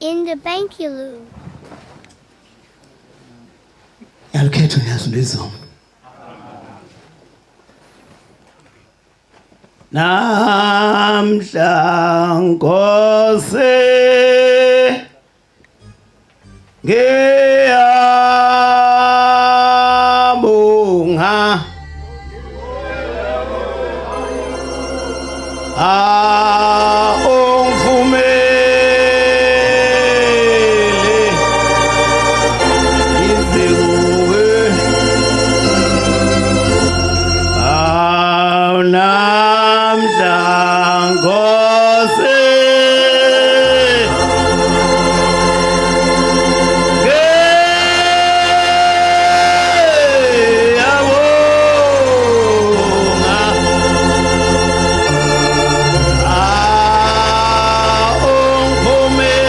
In the bank you. Yalukhetha unyazi lwezulu. Namhla Nkosi ngiyabonga Ah ungivumele ngize kuwe Awunamdla Nkosi Ngiyabonga Ah ungivumele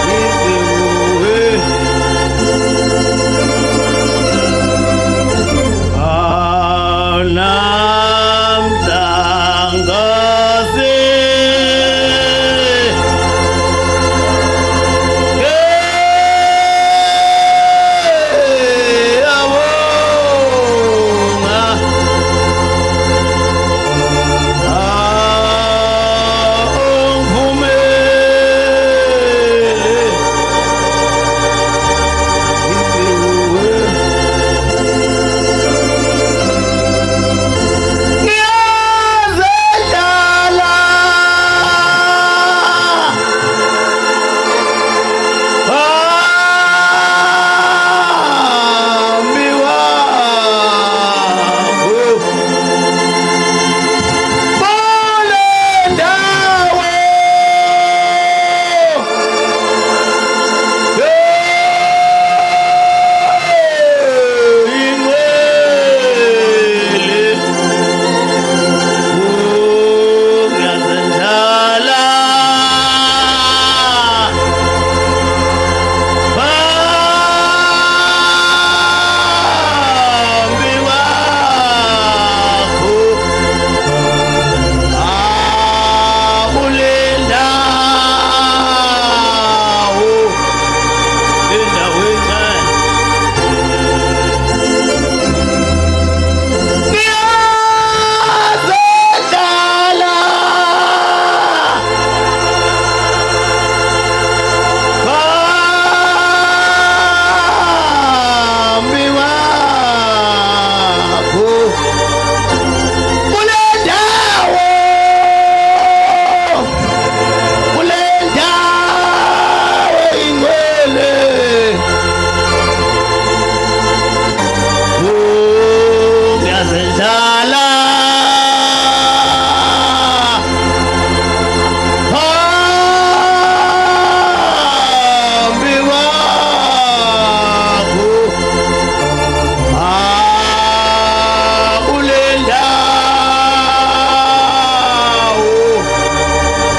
ngize kuwe Awunamdla Nkosi Ngiyabonga Ah ungivumele ngize kuwe Ngiyazedlala phambi kwakho kule ndawo ingcwele Ngiyazendlala phambi kwakho kule ndawo indawo encane Ngiyazedlala phambi kwakho kule ndawo kule ndawo ingcwele Ngiyazedlala phambi kwakho kule ndawo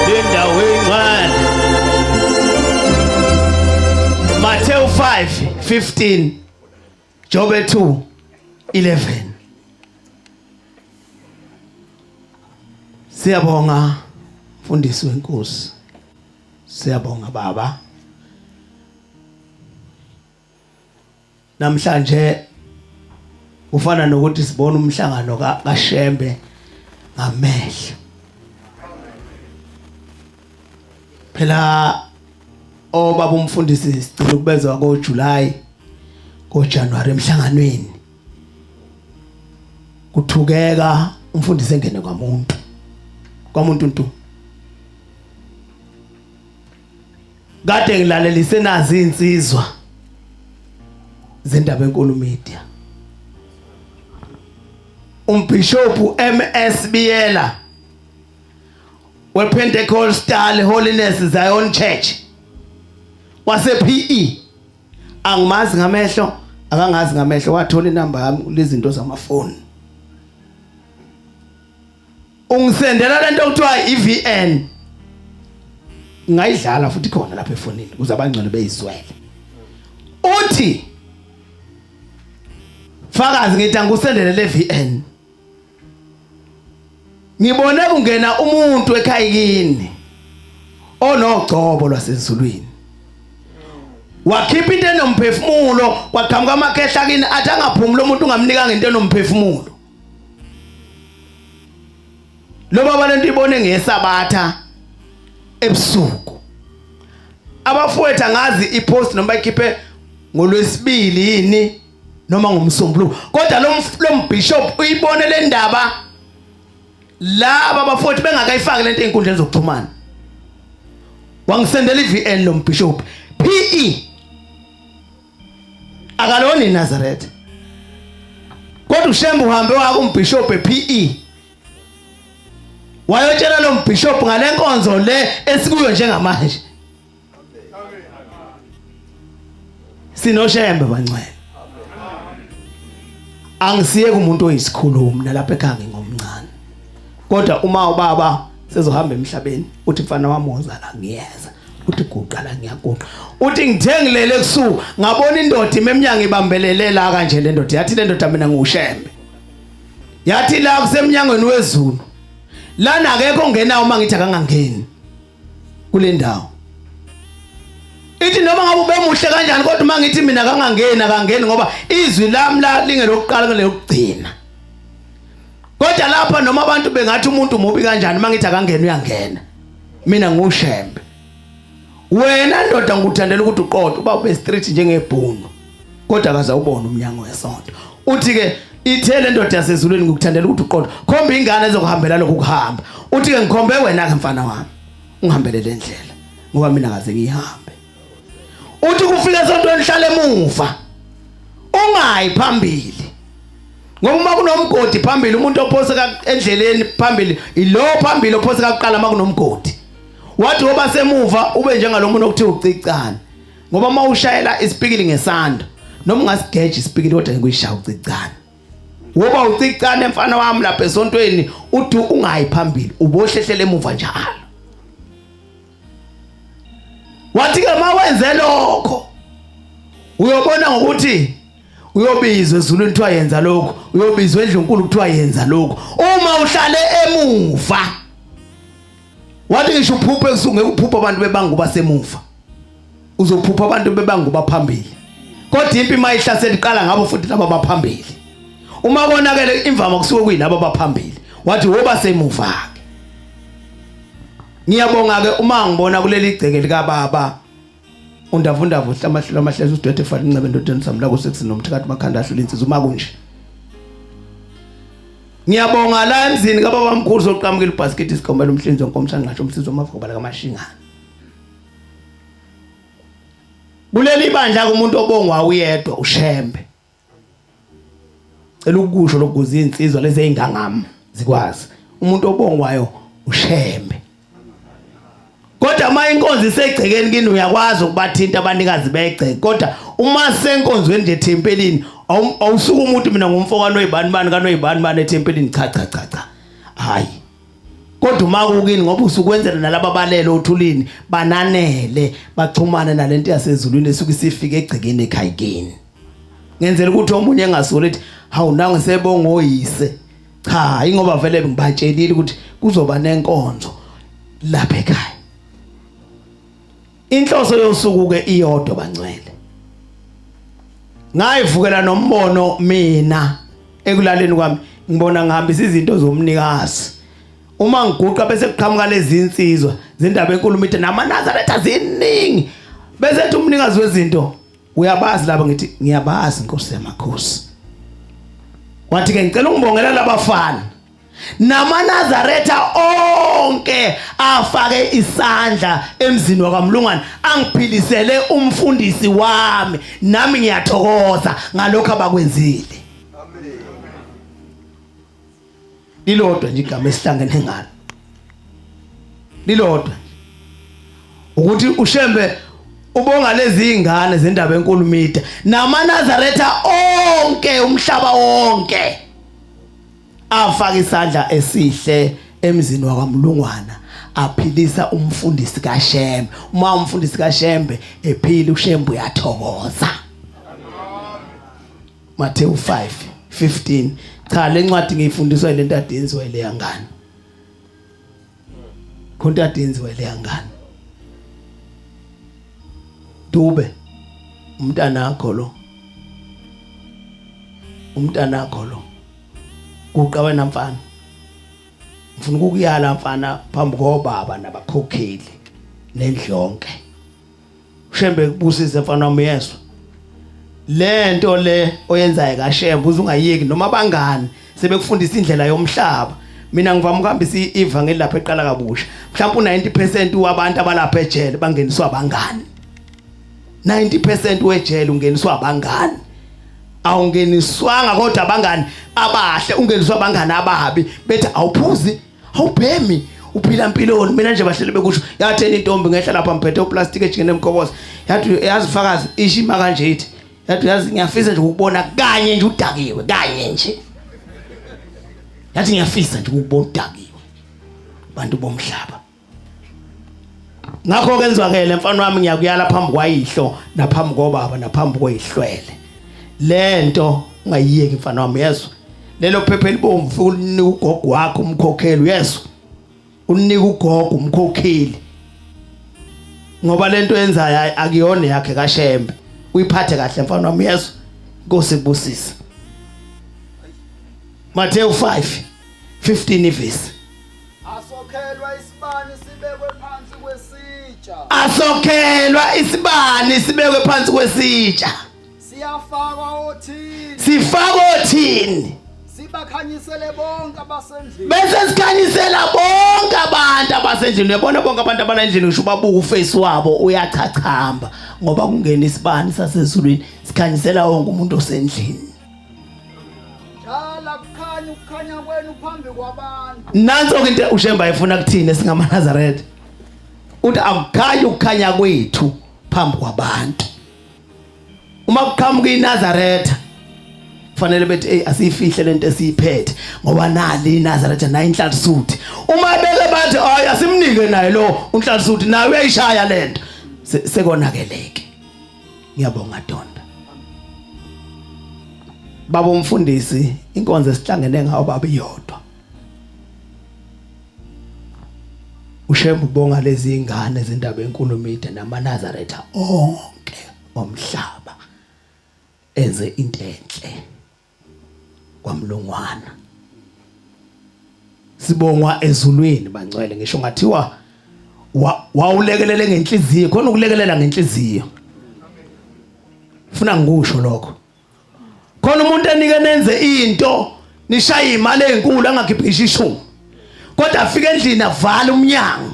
le ndawo encane Matthew 5:15 Jobe 2:11 Siyabonga mfundisi wenkosi Siyabonga baba Namhlanje ufana nokuthi sibona umhlangano kaShembe ngamehlo Phela obaba umfundisi sicela ukubezwa ko July ko January emhlanganweni kuthukeka umfundisi engene kwamuntu kwamuntu ntu kade ngilalelise nazi insizwa zendaba enkulu media umbishop MS Biyela wePentecostal Holiness Zion Church wase PE angimazi ngamehlo akangazi ngamehlo wathola inamba yami lezinto zamafoni ungisendela lento okuthiwa iVN ngayidlala futhi khona lapha efonini ukuze abangcwele beyizwele uthi fakazi ngithi angikusendele le VN. Ngibone kungena umuntu ekhaya kini onogcobo lwasezulwini. Wakhipha into enomphefumulo kwaqhamuka amakhehla kini athi angaphumi lo muntu ungamnikanga into enomphefumulo. Lo baba lento ibone ngesabatha ebusuku. Abafowethu angazi ipost noma ikhiphe ngolwesibili yini noma ngomsombuluko kodwa lo lo bishop uyibone le ndaba laba abafowethu bengakayifaki lento einkundleni zokuxhumana wangisendela iVN lo bishop PE akalona iNazaretha kodwa uShembe uhambe waka umbishop ePE wayotshela lo mbishop ngalenkonzo le esikuyo njengamanje sinoshembe bancwele angisiye kumuntu oyisikhulumi nalapha ekhaya ngingomncane kodwa uma ubaba sezohamba emhlabeni uthi mfana wami woza la ngiyeza uthi guqa la ngiyaguqa uthi ngithe ngilele kusuku ngabona indoda ime emnyango ibambelele la kanje le ndoda yathi le ndoda mina ngiwushembe yathi la kusemnyangweni wezulu lana akekho ongenawo uma ngithi akangangeni kule ndawo ithi noma ngabe ubemuhle kanjani kodwa uma ngithi mina kangangeni akangeni ngoba izwi lami la lingelokuqala ngelokugcina kodwa lapha noma abantu bengathi umuntu mubi kanjani uma ngithi akangeni uyangena mina ngushembe wena ndoda ngikuthandela ukuthi uqotho uba ube street njengebhunu kodwa akaze ubone umnyango wesonto uthi ke ithe le ndoda yasezulwini ngikuthandela ukuthi uqotho khomba ingane ezokuhambela lokhu kuhamba uthi ke ngikhombe wena ke mfana wami ungihambele le ndlela ngoba mina kaze ngihambe uthi kufika esontweni hlala emuva ungayi phambili ngoba uma kunomgodi phambili umuntu ophoseka endleleni phambili ilo phambili ophoseka kuqala uma kunomgodi wathi woba semuva ube njengalomuntu okuthiwa ucicane ngoba uma ushayela isipikili ngesando noma ungasigeja isipikili kodwa ngikuyishaya ucicane woba ucicane mfana wami lapha esontweni uthi ungayi phambili ubohlehlela emuva njalo wathi ke mawenze lokho uyobona ngokuthi uyobizwa ezulwini kuthiwa yenza lokhu uyobizwa endlunkulu kuthiwa yenza lokhu uma uhlale emuva wathi ngisho uphuphe ebusuku ngeke uphuphe abantu bebanguba semuva uzophupha abantu bebanguba phambili kodwa impi mayihlasela iqala ngabo futhi laba baphambili uma konakele imvama kusuke kuyilabo abaphambili wathi woba semuva ke ngiyabonga ke uma ngibona kuleli gceke lika baba undavundavu hlamahlelo amahlelo usidwethe fana incebe endodeni samla kuseksi nomthakathi makhanda ahlula insizwa uma kunje ngiyabonga la emzini kababa mkhulu soqhamukile ubhasikiti isikhombela umhlinzi wenkomshana ngasho umsizi wamavuko bala kamashingana kuleli bandla kumuntu obongwa uyedwa ushembe cela ukusho lokuze insizwa lezi ezingangami zikwazi umuntu obongwayo ushembe kodwa uma inkonzo isegcekeni kini uyakwazi ukubathinta abanikazi begceke kodwa uma senkonzweni nje ethempelini awusuke umuntu mina ngumfo kanoyibani bani kanoyibani bani ethempelini cha cha cha cha hayi kodwa uma kukini ngoba usukwenzela nalaba balele othulini bananele baxhumane nalento yasezulwini esuke isifike egcekeni ekhayikeni ngenzela ukuthi omunye engasoli ethi hawu nangu sebonga oyise cha ingoba vele ngibatshelile ukuthi kuzoba nenkonzo lapha ekhaya inhloso yosuku ke iyodwa bangcwele ngayivukela nombono mina ekulaleni kwami ngibona ngihambisa izinto zomnikazi uma ngiguqa bese kuqhamuka lezi insizwa zindaba enkulu ithi namaNazaretha ziningi bese ethi umnikazi wezinto uyabazi laba ngithi ngiyabazi inkosi yamakhosi wathi ke ngicela ungibongela labafana namaNazaretha onke afake isandla emzini wakwamlungwane angiphilisele umfundisi wami nami ngiyathokoza ngalokho abakwenzile amen lilodwa nje igama esihlangene ngalo lilodwa ukuthi uShembe ubonga lezi ingane zendaba enkulu mida namaNazaretha onke umhlaba wonke afaka isandla esihle emzini wakwamlungwana aphilisa umfundisi kaShembe uma umfundisi kaShembe ephila uShembe uyathokoza Matthew 5:15 cha lencwadi ngiyifundiswa ilento adenziwa ile yangane. Khonto ade yenziwe leya ngane. Dube umntanakho lo. Umntanakho lo. Guqa wena mfana. Ngifuna ukukuyala mfana phambi kobaba nabakhokheli nendlu yonke. Shembe kubusise mfana wami yeswa. Lento le oyenzayo kaShembe uzungayeki noma abangani sebekufundisa indlela yomhlaba. Mina ngivama ukuhambisa ivangeli lapha eqala kabusha. Mhlawumbe u90% wabantu abalapha ejele bangeniswa abangani. 90% wejele ungeniswa abangani. Awungeniswanga kodwa abangani abahle ungeniswa abangani ababi bethi awuphuzi awubhemi uphila mpiloni mina nje bahlele bekusho yatheni intombi ngehla lapha ngiphethe uplastic ejikene emkhoboza yathi yazi fakazi ishima kanje ithi yathi yazi ngiyafisa nje ukubona kanye nje udakiwe kanye nje yathi ngiyafisa nje ukubona udakiwe bantu bomhlaba ngakho ke nzwakele mfana wami ngiyakuyala phambi kwayihlo naphambi kobaba naphambi kweyihlwele lento ungayiyeki mfana wami yezwa lelo phepha elibomvu ulinika ugogo wakho umkhokheli uyezwa unika ugogo umkhokheli ngoba lento yenzayo akuyona yakhe kaShembe uyiphathe kahle mfana wami yezwa inkosi ikubusise Matthew 5 15 ivesi Asokhelwa isibani sibekwe phansi kwesitsha. Asokhelwa isibani sibekwe phansi kwesitsha. Siyafakwa othini. Sifakwa othini. Sibakhanyisele bonke abasendlini. Bese sikhanyisela bonke abantu abasendlini. Uyabona bonke abantu abalendlini ngisho babuka uface wabo uyachachamba ngoba kungena isibani sasezulwini sikhanyisela wonke umuntu osendlini. Njala kukhanya ukukhanya kwenu phambi kwabantu. Nanso ke into uShemba ayifuna kuthina singamaNazaretha. Uthi akukhanye ukukhanya kwethu phambi kwabantu. Uma kuqhamuka iNazaretha kufanele bethi hey asiyifihle lento esiyiphethe ngoba nali iNazaretha nayo inhlalisuthi. Uma beke bathi hayi asimnike naye lo unhlalisuthi naye uyayishaya lento sekonakeleke. Ngiyabonga Donda. Baba umfundisi inkonzo esihlangene ngayo baba iyodwa. uShembe ubonga lezi ingane zendaba enkulu mide namaNazaretha onke omhlaba enze into enhle kwamlungwana sibongwa ezulwini bangcwele ngisho ngathiwa wawulekelele ngenhliziyo khona ukulekelela ngenhliziyo funa ngikusho lokho khona umuntu enike nenze into nishaye imali ezinkulu angakhiphi ngisho ishumi kodwa afike endlini avale umnyango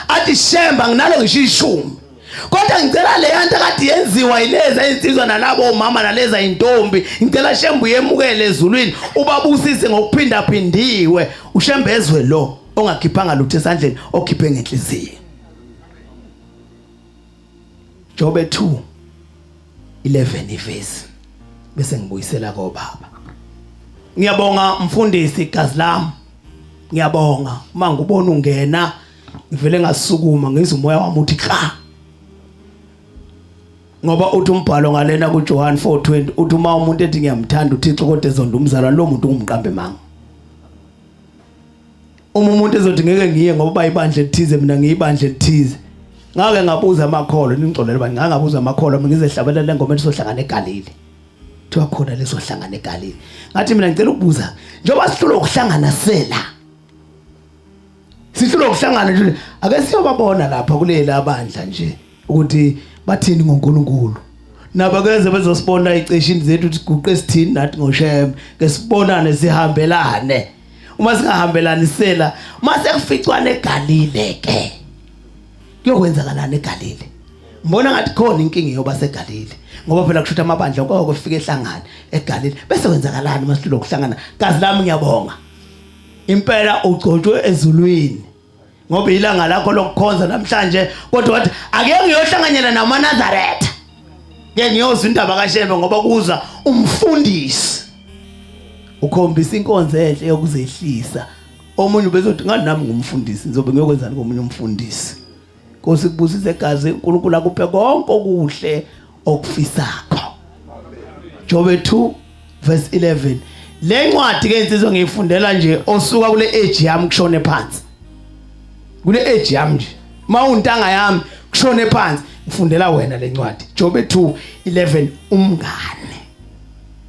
athi shemba nginalo ngisho ishumi kodwa ngicela leya nto kade yenziwa yileza insizwa nalabo omama naleza intombi ngicela shembe uyemukele ezulwini ubabusise ngokuphindaphindiwe ushembe ezwe lo ongakhiphanga lutho esandleni okhiphe ngenhliziyo Jobe 2 11 ivesi bese ngibuyisela kobaba ngiyabonga mfundisi igazi lami ngiyabonga uma ngubona ungena ngivele ngasukuma ngizwa umoya wami uthi kla ngoba uthi umbhalo ngalena kuJohn 4:20 uthi uma umuntu ethi ngiyamthanda uThixo kodwa ezonda umzalwane lo muntu ungumqambe manga uma umuntu ezothi ngeke ngiye ngoba bayibandla elithize mina ngiyibandla elithize ngake ngabuza amakholwa ningixolele bani ngake ngabuza amakholwa mina ngizehlabelela le ngoma elizohlangana eGalile kuthiwa khona lizohlangana eGalile ngathi mina ngicela ukubuza njengoba sihlulwa ukuhlangana sela sihlulwa ukuhlangana nje ake siyobabona lapha kulela bandla nje ukuthi bathini ngoNkulunkulu nabo keze bezosibona iceshini zethu ukuthi guqe sithini nathi ngoShembe ke sibonane sihambelane uma singahambelanisela uma sekuficwana eGalile ke kuyokwenzakalani eGalile ngibona ngathi khona inkinga yoba seGalile ngoba phela kushuthi amabandla konke kufika ehlangana eGalile bese kwenzakalani uma sihlulwa ukuhlangana gazi lami ngiyabonga impela ugcotshwe ezulwini ngoba ilanga lakho lokukhonza namhlanje kodwa wathi ake ngiyohlanganyela namaNazaretha ke ngiyozwa indaba kaShembe ngoba kuza umfundisi ukhombisa inkonzo enhle yokuzehlisa omunye ubezothi ngani nami ngumfundisi ngizobe ngiyokwenzani komunye umfundisi Nkosi kubusise egazi uNkulunkulu akuphe konke okuhle okufisakho Jobe 2 verse 11 le ncwadi ke insizwa ngiyifundela nje osuka kule age yami kushone phansi Kule age yami nje mawuntanga yami kushone phansi ngifundela wena lencwadi Jobe 2:11 umngane.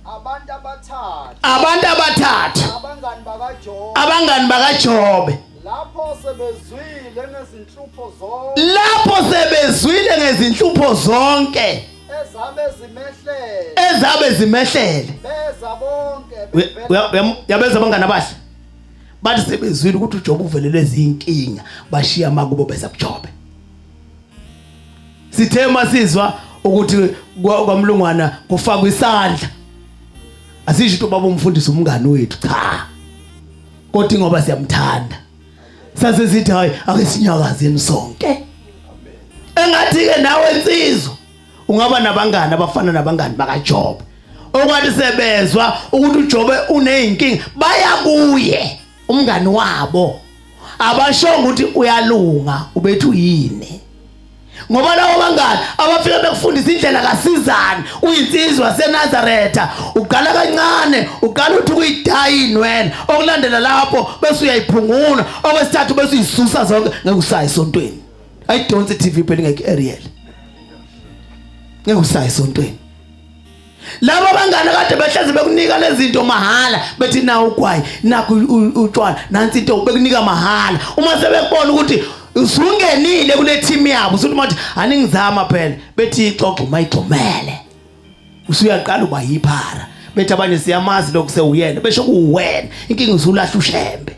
Abantu abathathu. Abantu abathathu. Abangani bakaJobe. Abangani bakaJobe. Lapho sebezwile ngezinhlupho zonke. Lapho sebezwile ngezinhlupho zonke. Ezabe zimehlele. Ezabe zimehlele. Beza bonke. Yabeza abangani abahle. Bathi sebezwile ukuthi uJobe uvelelwe izinkinga, bashiya amakubo beza kuJobe. Sithe masizwa ukuthi kwamlungwana kufakwa isandla. Asisho ukuthi ubaba umfundisi umngani wethu cha. Kodwa ngoba siyamthanda. Sase sithi hayi ake sinyakazeni sonke. Engathi ke nawe insizwa ungaba nabangani abafana nabangani bakaJobe. Okwathi sebezwa ukuthi uJobe uneyinkinga baya kuye umngani wabo. Abashongo ukuthi uyalunga ubethu yini. Ngoba lawo bangani abafika bekufundisa indlela kasizani uyinsizwa seNazaretha uqala kancane uqala uthi ukuyidaya inwele okulandela lapho bese uyayiphungula okwesithathu bese uyisusa zonke ngeke usaye esontweni. Ayidonsi TV phela ingekho aerial. Ngeke usaye esontweni. Labo bangane kade behlezi bekunika lezi zinto mahala bethi nawu ugwayi nakho utshwala nansi into bekunika mahala uma sebekubona ukuthi usungenile kule team yabo usuthi manje aningizama phela bethi ixoxo mayigxumele usuyaqala uba yiphara bethi abanye siyamazi lokhu sewuyena besho kuwena inkinga usulahla ushembe.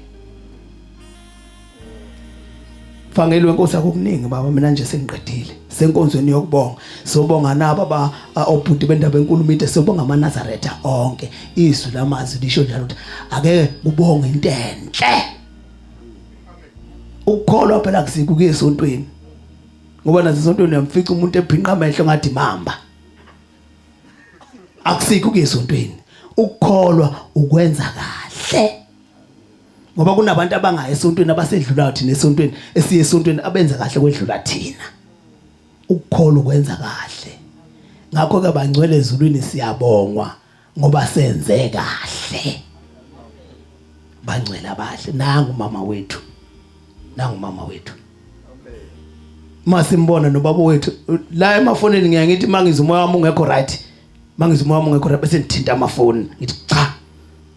Mfangeli wenkosi akukuningi baba mina nje sengiqedile senkonzweni yokubonga sobonga nabo aba obhuti bendaba enkulu into sobonga amaNazaretha onke izwi lamazwi lisho njalo ukuthi ake kubonge into enhle ukukholwa phela kusikho kuye esontweni ngoba nasesontweni uyamfica umuntu ebhinqa amehlo ngathi mamba akusikho kuye esontweni ukukholwa ukwenza kahle ngoba kunabantu abangayi esontweni abasedlulayo thina esontweni esiye esontweni abenza kahle kwedlula thina. Ukukholwa ukwenza kahle. Ngakho ke bangcwele ezulwini siyabongwa ngoba senze kahle. Bangcwele abahle nangu mama wethu. Nangu mama wethu. Masimbona nobaba wethu la emafonini ngiya ngithi mangizwa umoya wami ungekho right. Mangizwa umoya wami ungekho right bese ngithinta amafoni ngithi cha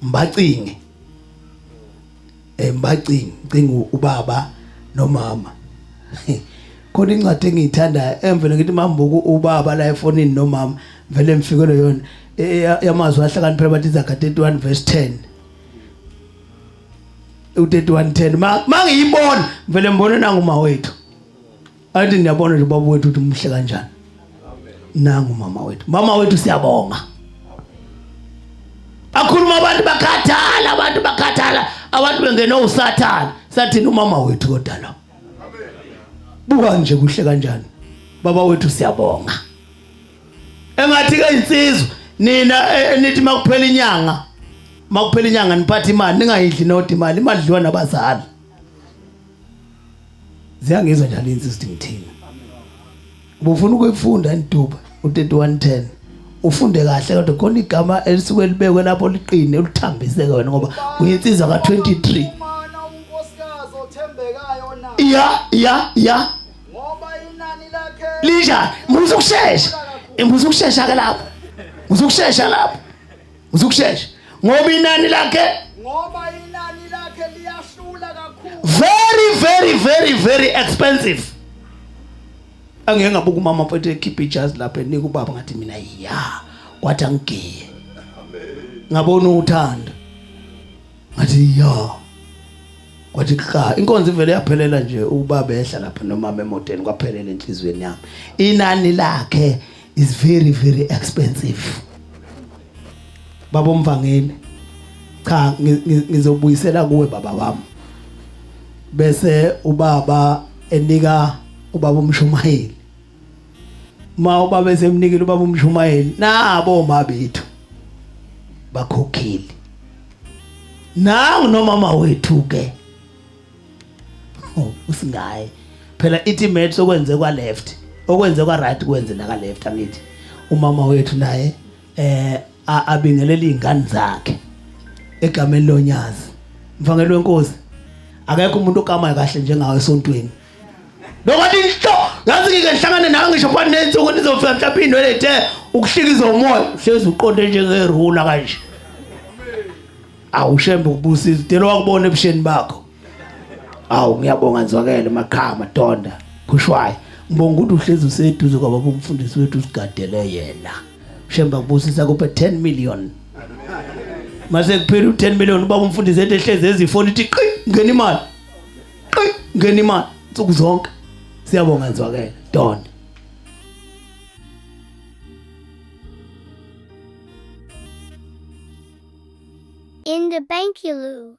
mbacinge. Mbacinge cinga ubaba nomama. Khona incwadi engiyithandayo emvele ngithi mambuku ubaba la efonini nomama vele ngifikele yona yamazwi ahlakaniphile bathi Izaga 31 verse 10. U31:10 mangiyibona vele ngibone nangu uma wethu. Athi niyabona nje ubaba wethu ukuthi umuhle kanjani. Nangu mama wethu. Mama wethu siyabonga. Akhuluma abantu bakhathala abantu bakhathala abantu bengena uSathane sathini umama wethu kodwa lo. Buka nje kuhle kanjani. Baba wethu siyabonga. Engathi ke insizwa nina enithi makuphela inyanga makuphela inyanga niphathe imali ningayidli nodwa imali imali idliwa nabazali. Ziyangizwa njalo insizwa ukuthi ngithini. Ubufuna ukuyifunda intuba u3110 ufunde kahle kodwa khona igama elisuke libekwe lapho liqine ulithambise ke wena ngoba uyinsizwa ka23. Umana unkosikazi othembekayo na? Ya ya ya. Ngoba inani lakhe Linjani? Musa ukushesha. Musa ukushesha ke lapho. Musa ukushesha lapho. Musa ukushesha. Ngoba inani lakhe ngoba inani lakhe liyahlula kakhulu. Very very very very expensive. Angeke ngabuka umama mfethu ekhipha ijazi lapha enika ubaba ngathi mina ya kwathi angigiye. Ngabona uthando. Ngathi ya. Kwathi cha inkonzo ivele yaphelela nje ubaba ehla lapha nomama emotweni kwaphelela enhlizweni yami. Inani lakhe is very very expensive. Baba umvangeli cha ngizobuyisela kuwe baba wami. Bese ubaba enika ubaba umshumayeli. Ma ubaba esemnikile ubaba umshumayeli nabo mabethu bakhokhile. Nangu nomama wethu ke. Oh, usingaye. Phela ithi maths okwenze kwa left, okwenze kwa right kwenze naka left angithi. Umama wethu naye abingelela izingane zakhe egameni lonyazi. Mfangeli wenkosi. Akekho umuntu okamayo kahle njengawe esontweni. Lokwathi nhlo, ngathi ngike ngihlangane nawe ngisho phana nensuku nizofika mhlawumbe inwele ethe ukuhlikiza umoya, uhlezi uqonde njengerula kanje. Awushembe ukubusisa, delo wakubona ebusheni bakho. Awu ngiyabonga nzwakele maqhama donda phushwayo. Ngibonga ukuthi uhlezi useduze kwababa umfundisi wethu usigadele yena. Shemba kubusisa kuphe 10 million. Mase kuphela u10 million ubaba umfundisi ethi ehlezi ezifoni ithi qi ngena imali. Qi ngena imali nsuku zonke. Siyabonga nzwakele donda. In the Bankilu.